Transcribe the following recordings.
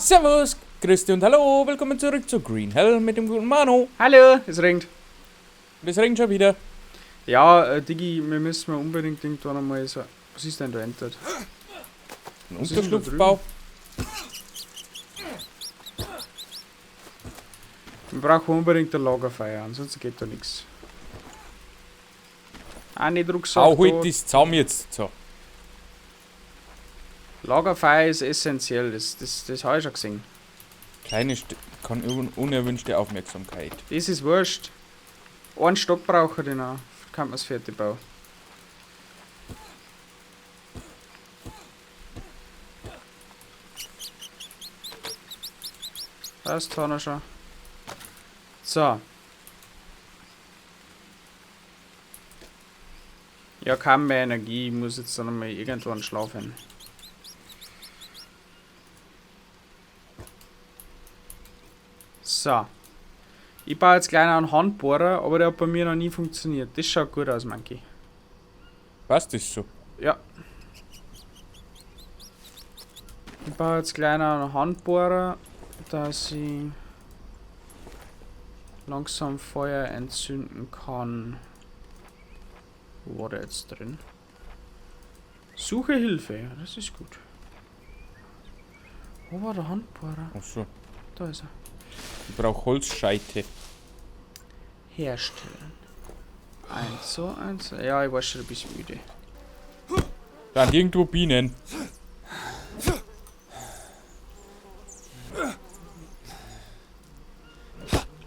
Servus, Christi und hallo, willkommen zurück zu Green Hell mit dem guten Manu. Hallo, es regnet. Und es regnet schon wieder. Ja, Diggi, wir müssen mal unbedingt irgendwann einmal so. Was ist denn da entert? Ein Was ist denn da Unterschlupfbau. Wir brauchen unbedingt ein Lagerfeuer, ansonsten geht da nichts. Ah, nicht Rucksack. Hau halt da. das zusammen jetzt. So. Lagerfeuer ist essentiell, das habe ich schon gesehen. Kleine St kann unerwünschte Aufmerksamkeit. Das ist wurscht. Einen Stock brauche ich noch. Kann man es fertig bauen. Das hat er schon. So. Ja, kaum mehr Energie. Ich muss jetzt dann mal irgendwann schlafen. So. Ich baue jetzt gleich noch einen Handbohrer, aber der hat bei mir noch nie funktioniert. Das schaut gut aus, Monkey. Passt das so? Ja. Ich baue jetzt gleich noch einen Handbohrer, dass ich langsam Feuer entzünden kann. Wo war der jetzt drin? Suche Hilfe, ja, das ist gut. Wo war der Handbohrer? Ach so. Da ist er. Ich brauche Holzscheite. Herstellen. Eins, so, eins. Ja, ich war schon ein bisschen müde. Da sind irgendwo Bienen.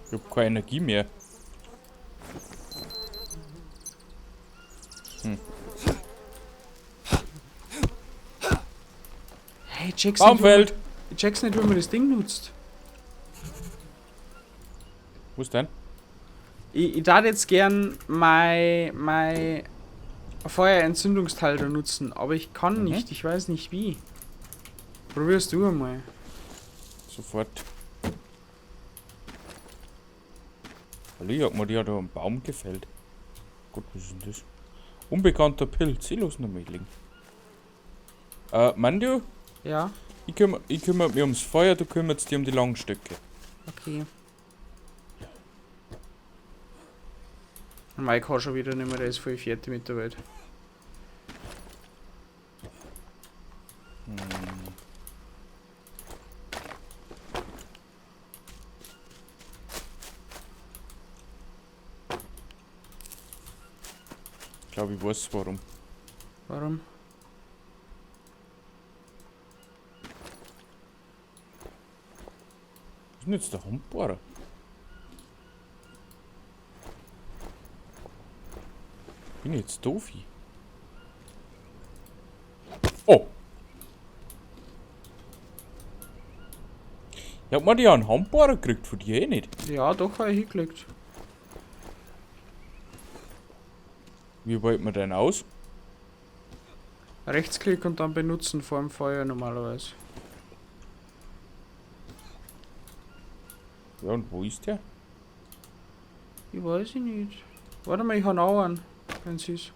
Ich hab keine Energie mehr. Hey, check's nicht, wie man, Baumfeld! ich check's nicht, wie man das Ding nutzt. Wo ist denn? Ich darf jetzt gern mein Feuerentzündungsteil da nutzen, aber ich kann nicht, ich weiß nicht wie. Probierst du einmal. Sofort. Hallo, ich hab mir die hat da einen Baum gefällt. Gott, was ist denn das? Unbekannter Pilz, ich lass ihn mal liegen. Mandu? Ja? Ich kümmere mich ums Feuer, du kümmerst dich um die langen Stöcke. Okay. Mike kann schon wieder nicht mehr, der ist voll fertig mit der Welt. Ich glaube, ich weiß warum. Warum? Was ist denn jetzt der Handbohrer? Bin ich jetzt doof? Oh! Ich hab mir die einen Handbohrer gekriegt, von dir eh nicht. Ja, doch, hab ich hingelegt. Wie wählt man denn aus? Rechtsklick und dann benutzen vor dem Feuer normalerweise. Ja, und wo ist der? Ich weiß nicht. Warte mal, ich hab auch einen, wenn's ist.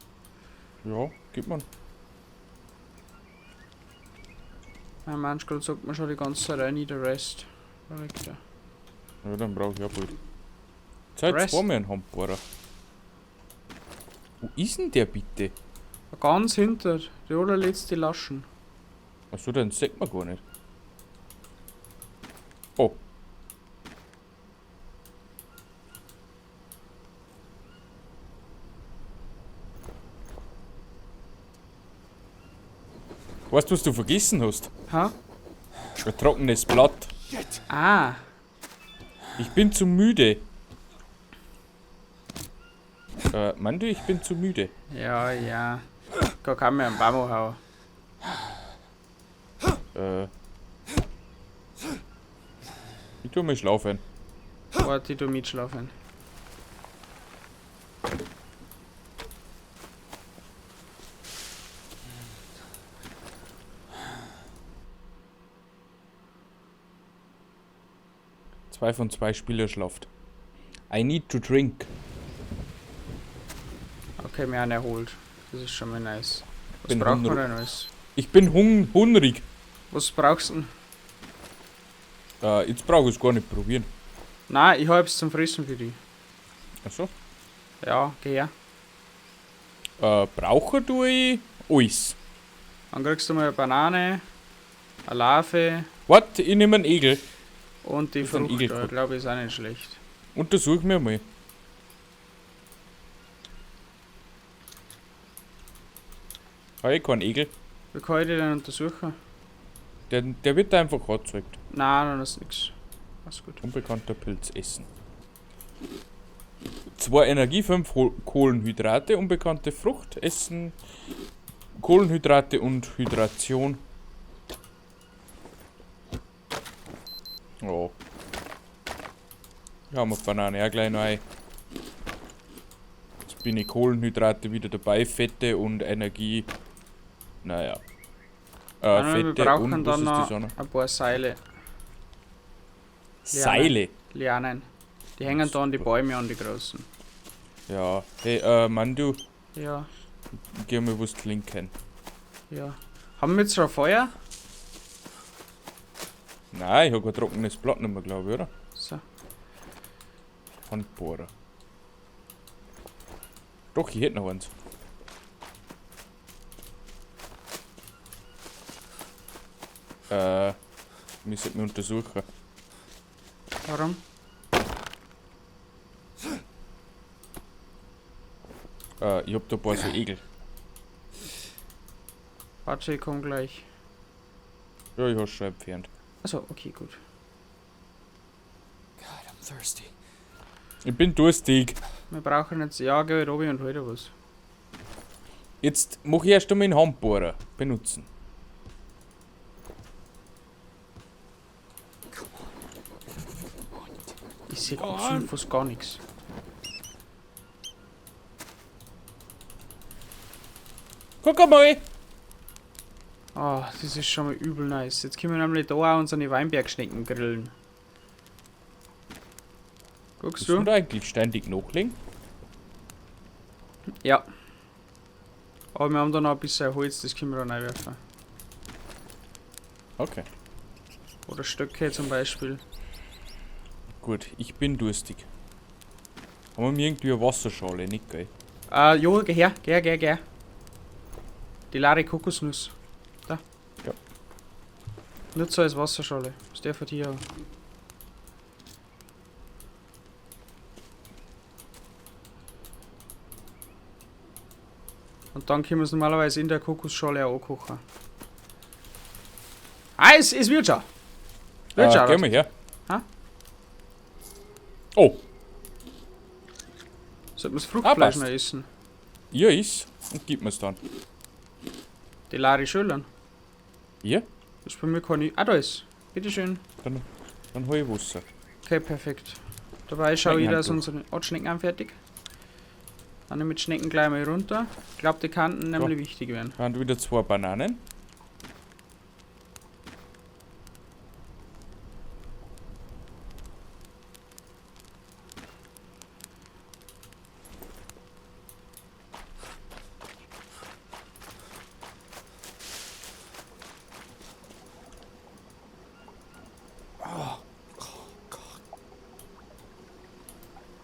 Ja, gib mal. Mein Manschgott sagt mir schon die ganze Zeit, I need a rest. Da liegt er. Ja, dann brauch ich auch bald. Zeit Rest. vor mir einen Handbohrer. Wo ist denn der bitte? Ganz hinter, die allerletzte Laschen. Achso, den sieht man gar nicht. Oh. Weißt du, was du vergessen hast? Ha? Ein trockenes Blatt. Ah. Ich bin zu müde. Mandu, ich bin zu müde. Ja, ja. Da kann mir einen Baum hauen. Ich tu mich schlafen. Warte, ich tu mitschlafen. 2 von 2 Spieler schlaft. I need to drink. Okay, wir haben erholt. Das ist schon mal nice. Was Bin braucht man hungrig. denn alles? Ich bin hungrig. Was brauchst du denn? Jetzt brauche ich es gar nicht probieren. Nein, ich hab's zum Fressen für dich. Achso. Ja, geh her. Brauche tue ich alles. Dann kriegst du mal eine Banane, eine Larve. Warte, ich nehme einen Egel. Und die Frucht, ich glaube, ist auch nicht schlecht. Untersuch mir mal. Habe ich keinen Egel. Wie kann ich den denn untersuchen? Der wird da einfach angezeigt. Nein, nein, das ist nix. Alles gut. Unbekannter Pilz essen. 2 Energie, 5 Kohlenhydrate, unbekannte Frucht essen. Kohlenhydrate und Hydration. Oh. Ja, haben wir Banane auch gleich noch ein. Jetzt bin ich Kohlenhydrate wieder dabei, Fette und Energie. Naja. Wir Fette brauchen und was dann ist noch das auch noch? ein paar Seile. Seile? Lianen. Die hängen da an die Bäume an, die großen. Ja. Hey, Mandu. Ja. Geh mal was trinken. Ja. Haben wir jetzt schon Feuer? Nein, ich hab kein trockenes Blatt nicht mehr, glaub ich, oder? So. Handbohrer. Doch, ich hätte noch eins. Wir sollten untersuchen. Warum? Ich hab da ein paar so Egel. Warte, ich komm gleich. Ja, ich hab's schon entfernt. Achso, okay, gut. God, I'm thirsty. Ich bin durstig. Wir brauchen jetzt. Ja, geh halt runter und hol dir was. Jetzt mach ich erst einmal den Handbohrer benutzen. Ich seh absolut fast gar nichts. Guck einmal! Ah, das ist schon mal übel nice. Jetzt können wir nämlich da auch unsere Weinbergschnecken grillen. Guckst Bist du? du da eigentlich ständig nachlegen? Ja. Aber wir haben da noch ein bisschen Holz, das können wir da reinwerfen. Okay. Oder Stöcke zum Beispiel. Gut, ich bin durstig. Haben wir irgendwie eine Wasserschale, nicht geil? Jo, geh her, geh her, geh her, geh her. Die leere Kokosnuss. Da. Ja. Nutze als Wasserschale. Das darf von dir auch. Und dann können wir es normalerweise in der Kokosschale auch ankochen. Ah, es wird schon. Wird schon, Geh oder? mal her. Ha? Oh. Sollten wir das Fruchtfleisch Ah, passt. noch essen? Ja, iss. Und gib mir's dann. Die leere Schüllern. Ja? Das ist bei mir keine. Ah, da ist. Bitteschön. Dann hol ich Wasser. Okay, perfekt. Dabei schaue ich, Schnecken dass haben unsere Schnecken haben fertig. Dann nehme ich die Schnecken gleich mal runter. Ich glaub, die könnten nämlich wichtig werden. Dann wieder 2 Bananen.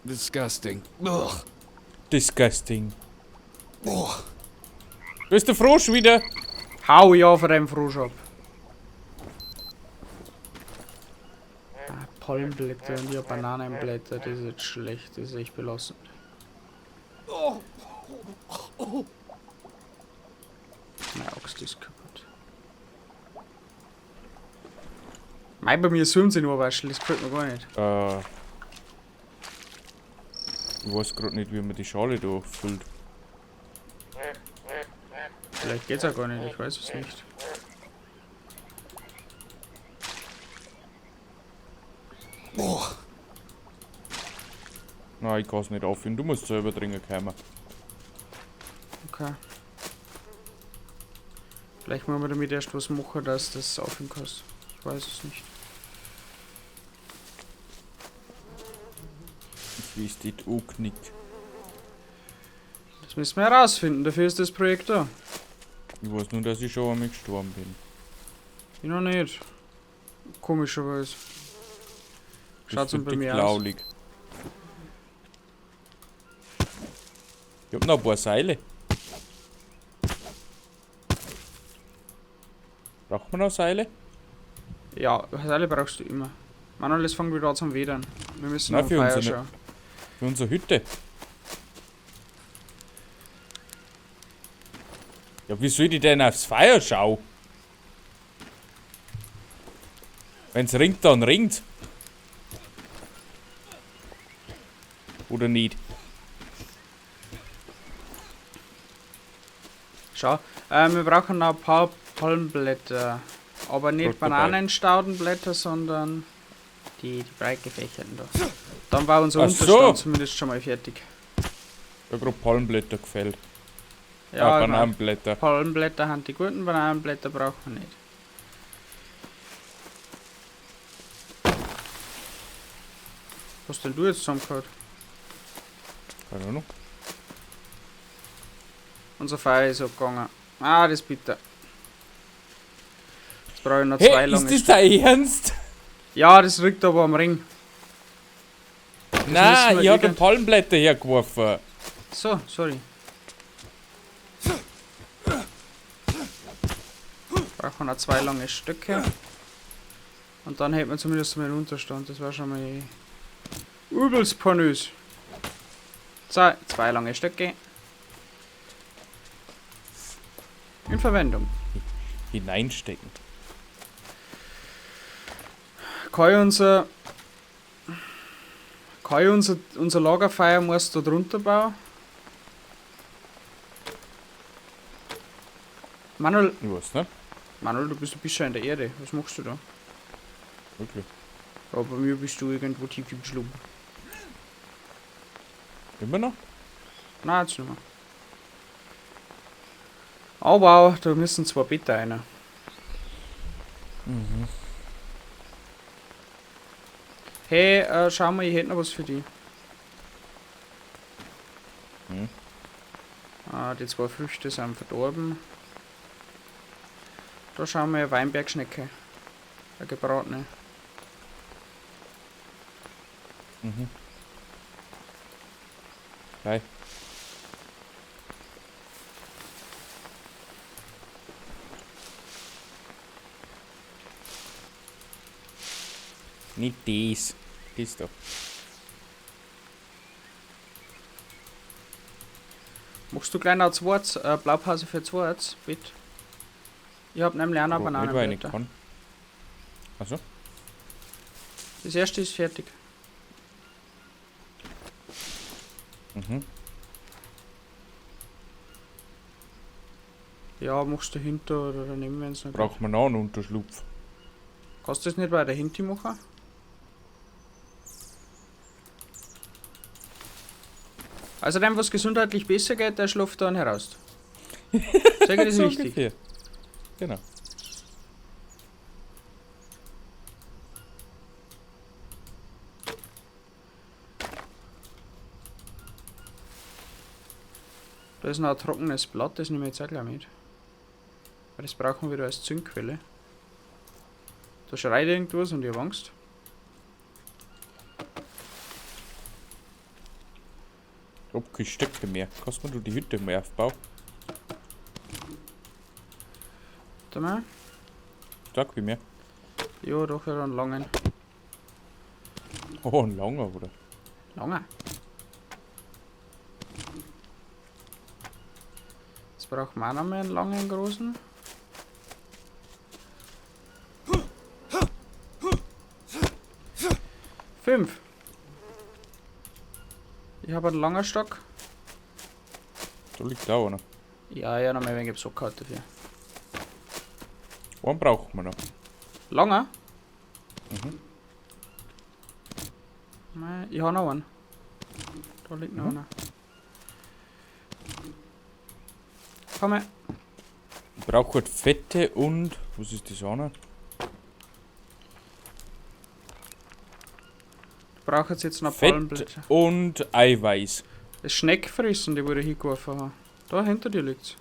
Disgusting. Ugh. Disgusting. Ugh. Bist du Frosch wieder? Hau ja von deinem Frosch ab. Ah, Pollenblätter und hier Bananenblätter, das ist jetzt schlecht, das ist echt belastend. Meine Axt ist kaputt. Mei, bei mir summt sie nur waschen, das gefällt mir gar nicht. Ich weiß grad nicht, wie man die Schale da füllt. Vielleicht geht's auch gar nicht, ich weiß es nicht. Oh. Nein, ich kann's nicht auffüllen, du musst selber trinken kommen. Okay. Vielleicht müssen wir damit erst was machen, dass das auffüllen kannst. Ich weiß es nicht. Wie ist das auch nicht? Das müssen wir herausfinden, dafür ist das Projekt da. Ich weiß nur, dass ich schon einmal gestorben bin. Ich noch nicht. Komischerweise. Schaut's Das bei wird mir aus? laulig. Ich hab noch ein paar Seile. Braucht man noch Seile? Ja, Seile brauchst du immer. Manuel, es fängt wieder an zum Wedern. Wir müssen Nein, noch für Feuer unsere- schauen. Für unsere Hütte. Ja, wie soll ich denn aufs Feuer schauen? Wenn's ringt, dann ringt. Oder nicht? Schau, wir brauchen noch ein paar Palmblätter. Aber nicht Grad dabei. Bananenstaudenblätter, sondern die breit gefächerten da. Dann war unser Ach Unterstand so. zumindest schon mal fertig. Ich hab grad Palmblätter gefällt. Ja, ah, ich mein, Bananenblätter. Palmblätter haben die guten, Bananenblätter brauchen wir nicht. Was denn du jetzt zusammengehört? Keine Ahnung. Unser Feuer ist abgegangen. Ah, das ist bitter. Jetzt brauche ich noch zwei Hey, lange. ist das dein Ernst? Ja, das liegt aber am Ring. Nein, müssen wir ich hab den irgend- Palmblätter hergeworfen. So, sorry. Brauchen wir noch zwei lange Stöcke. Und dann hätten wir zumindest mal einen Unterstand. Das war schon mal übelst pornös. So, zwei lange Stöcke. In Verwendung. Hineinstecken. Kann ich unser Lagerfeuer muss da drunter bauen? Manuel, Ich weiß nicht. Manuel, du bist ein bisschen in der Erde. Was machst du da? Wirklich. Ja, bei mir bist du irgendwo tief im Schlump. Immer noch? Nein, jetzt nicht mehr. Oh wow, da müssen zwei Betten rein. Mhm. Hey, schau mal, ich hätte noch was für dich. Hm. Ah, die zwei Früchte sind verdorben. Da schauen wir eine Weinbergschnecke. Eine gebratene. Mhm. Gleich. Nicht das. Das da. Machst du gleich noch zweites, Blaupause für zweites, bitte? Ich hab nämlich auch noch Brauch nicht, weil ich nicht Bananenblätter. kann. Also, Das erste ist fertig. mhm. Ja, machst du hinter oder daneben, wenn es noch geht. Braucht man noch einen Unterschlupf. Kannst du das nicht weiter hinten machen? Also dem, was gesundheitlich besser geht, der schläft dann heraus. Sag ich das So richtig? ungefähr. Genau. Da ist noch ein trockenes Blatt, das nehme ich jetzt auch gleich mit. Weil das brauchen wir wieder als Zündquelle. Da schreit irgendwas und ich hab Angst. Ich hab keine Stöcke mehr. Kannst mir du die Hütte mal aufbauen? Warte mal. Stark wie mehr. Ja, doch, ja, einen langen. Oh, ein langer, oder? Langer. Jetzt brauchen wir auch noch mal einen langen großen. Fünf. Ich habe einen langen Stock. Da liegt auch einer. Ja, ja, noch mal ein wenig Sock dafür. Einen braucht man noch. Langer? Mhm. Nein, ich habe noch einen. Da liegt noch Mhm. einer. Komm her. Ich brauche halt Fette und. Was ist das eine? Ich brauche jetzt noch Fett Palmblätter. und Eiweiß. Das Schneckfressen, die wo ich hingeworfen habe. Da hinter dir liegt's.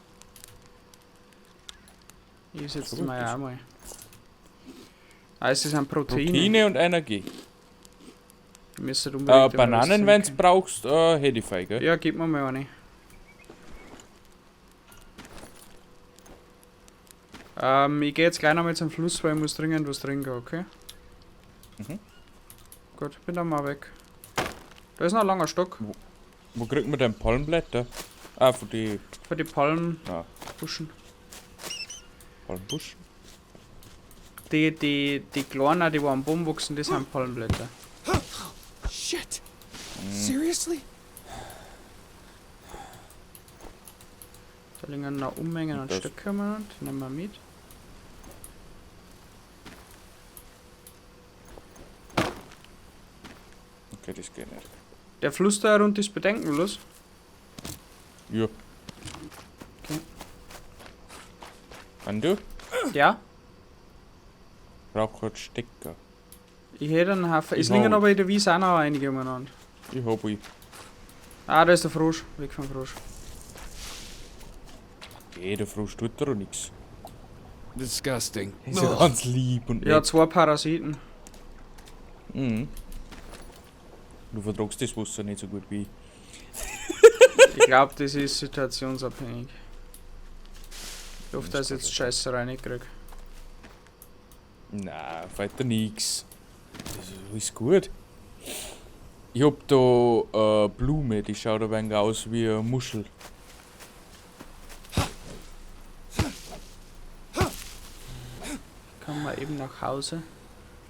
Ich setze So mal ist das. auch mal. Ah, es sind Proteine. Proteine und Energie. Ich müsste unbedingt Bananen, wenn's brauchst, hätte ich fein, gell? Ja, gib mir mal eine. Ich gehe jetzt gleich nochmal zum Fluss, weil ich muss dringend was trinken, okay? Mhm. Gut, bin dann mal weg. Da ist noch ein langer Stock. Wo kriegt man denn Palmblätter? Ah, von die... Von die Palmbuschen. Ah. Palmbuschen? Die kleinen, die wo am Baum wachsen, das sind Palmblätter. Shit! Seriously? Da liegen noch Unmengen an Stöcken umeinander, die nehmen wir mit. Okay, das geht nicht. Der Fluss da herunter ist bedenkenlos. Ja. Okay. Ando? Ja? Brauch halt Stecker. Ich hätte einen Haufen. Es liegen aber in der Wiese auch noch einige umeinander. Ich hab ihn. Ah, da ist der Frosch. Weg vom Frosch. Okay, der Frosch tut da nichts. Disgusting. Ist ja ganz lieb und Ja, nett. 2 Parasiten. Mhm. Du vertragst das Wasser nicht so gut wie ich. Ich glaube, das ist situationsabhängig. Ich hoffe, dass ich jetzt Scheißerei nicht krieg. Na, weiter nix. Das ist alles gut. Ich hab da Blume, die schaut ein wenig aus wie eine Muschel. Kann man eben nach Hause.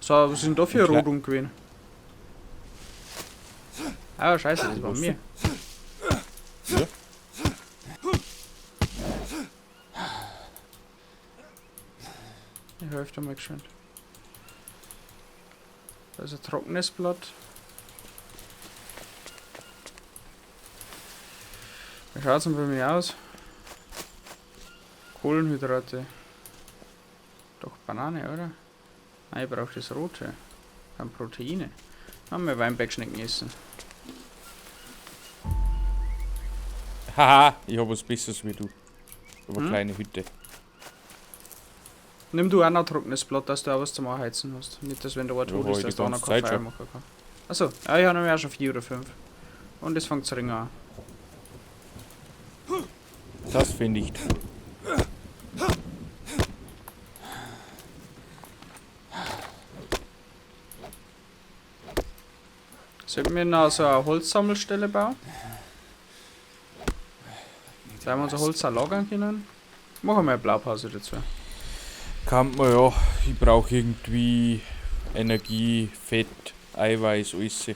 So, was ist denn da für eine Rodung gewesen? Ah, scheiße, das war mir. Ja. Ich helfe dir mal geschwind. Da ist ein trockenes Blatt. Wie schaut's denn bei mir aus? Kohlenhydrate. Doch Banane, oder? Nein, ich brauche das rote. Dann Proteine. Haben wir Weinbergschnecken essen. Haha, ich hab was Besseres wie du. Aber kleine Hütte. Nimm du auch noch trockenes Blatt, dass du auch was zum Anheizen hast. Nicht, dass wenn der Ort tot ist, dass du auch noch kein Feuer machen kannst. Achso, ja, ich habe nämlich auch schon 4 oder 5. Und es fängt zu ringen an. Das finde ich toll. Sollten wir noch so eine Holzsammelstelle bauen? Da wir unser Holz auch lagern können. Machen wir eine Blaupause dazu. Kann man ja. Ich brauche irgendwie Energie, Fett, Eiweiß, alles.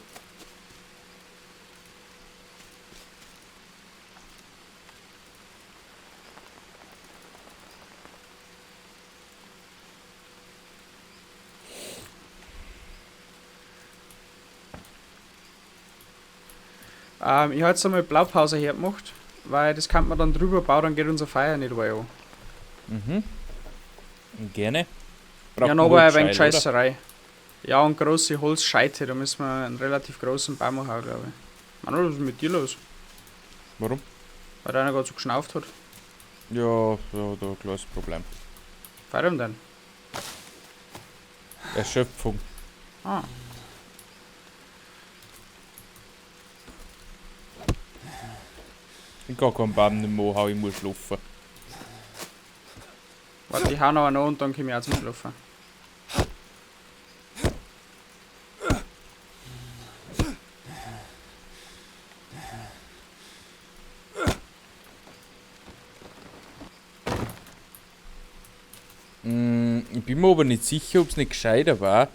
Ich habe jetzt einmal Blaupause hergemacht, weil das kann man dann drüber bauen, dann geht unser Feuer nicht weiter an. Mhm. Gerne. Braucht ja, noch aber ein wenig Scheißerei. Ja, und große Holzscheite, da müssen wir einen relativ großen Baum haben, glaube ich. Mann, was ist mit dir los? Warum? Weil einer gerade so geschnauft hat. Ja, ja, da ein kleines Problem. Warum denn? Erschöpfung. Ah. Ich kann keinen Baum nicht mehr hauen, ich muss schlafen. Warte, ich hau noch einen und dann komme ich auch zum Schlafen. Ich bin mir aber nicht sicher, ob es nicht gescheiter war,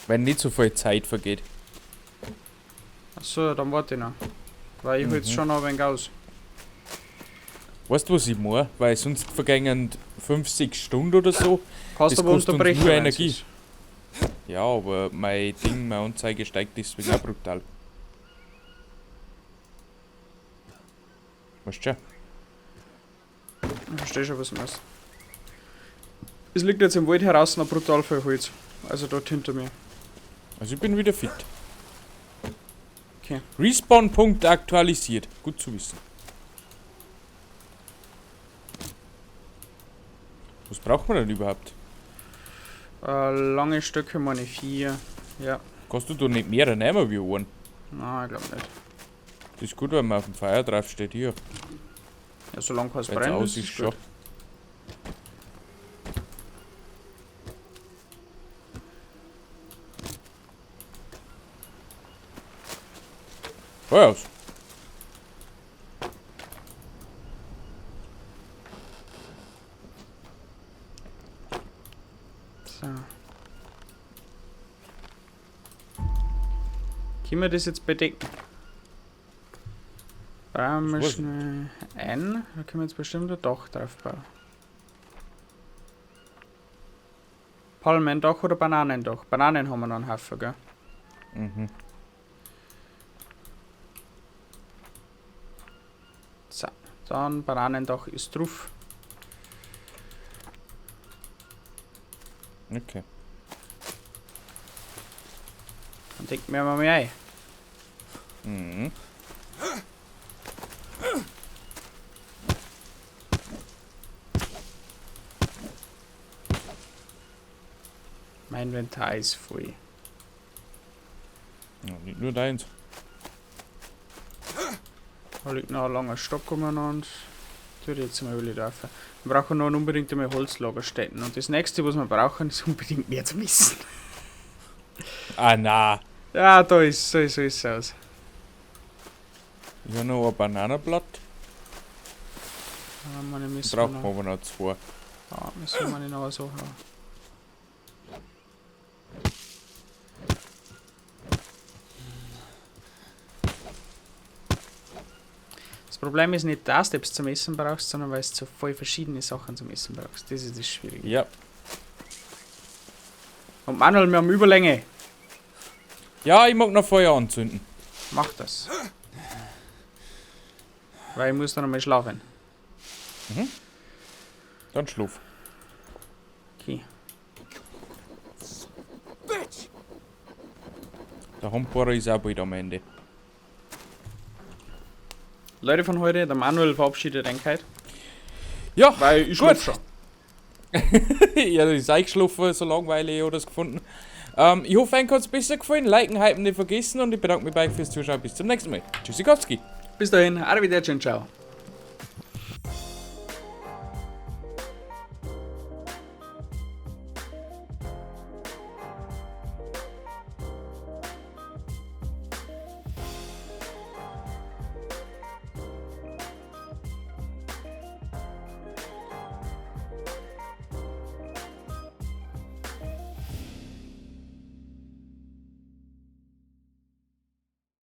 weil nicht so viel Zeit vergeht. Achso, dann warte ich noch. Weil ich hol jetzt schon noch ein wenig aus. Weißt du, was ich meine? Weil sonst vergingen 5, 6 Stunden oder so. Kannst Das aber kostet uns unterbrechen, nur wenn's Energie. ist. Ja, aber mein Ding, meine Anzeige steigt deswegen auch brutal. Weißt du schon? Ich verstehe schon, was du meinst. Es liegt jetzt im Wald heraus noch brutal viel Holz. Also dort hinter mir. Also ich bin wieder fit. Okay. Respawn-Punkt aktualisiert. Gut zu wissen. Was braucht man denn überhaupt? Lange Stöcke meine 4. Ja. Kannst du da nicht mehr nehmen wie einen? Nein, ich glaub nicht. Das ist gut, wenn man auf dem Feuer drauf steht hier. Ja, solange keins Wenn's brennt, aus ist ist es schon. gut. Feuer aus. So. Können wir das jetzt bedecken? Bauen wir Das weiß ich schnell ein. Da können wir jetzt bestimmt ein Dach drauf bauen. Palmendach oder Bananendach? Bananen haben wir noch einen Haufen, gell? Mhm. So, dann Bananendach ist drauf. Okay. Dann decken wir mal ein. Mhm. Mein Inventar ist voll. Ja, nicht nur deins. Da liegt noch ein langer Stock umeinander. Tut jetzt mal wieder drauf. Wir brauchen noch unbedingt einmal Holzlagerstätten. Und das nächste, was wir brauchen, ist unbedingt mehr zum Essen. Ah, na. Ja, da ist, so ist alles aus. Ich habe noch ein Bananenblatt. Ah, meine müssen wir Brauchen noch, wir aber noch zwei. ja, müssen wir noch was haben. Das Problem ist nicht, dass du etwas zum Essen brauchst, sondern weil du so voll verschiedene Sachen zum Essen brauchst. Das ist das Schwierige. Ja. Und Manuel, wir haben Überlänge. Ja, ich mag noch Feuer anzünden. Mach das. Weil ich muss dann einmal schlafen. Dann schlaf. Okay. Bitch! Der Handbohrer ist auch bald am Ende. Leute von heute, der Manuel verabschiedet Einheit. Ja, Weil ich gut. schlaf schon. Ja, das ist eingeschlafen, so langweilig, ich hab das gefunden. Ich hoffe, euch hat's besser gefallen. Liken, hypen, nicht vergessen und ich bedanke mich bei euch fürs Zuschauen. Bis zum nächsten Mal. Tschüssikowski. Bis dahin, arrivederci und ciao.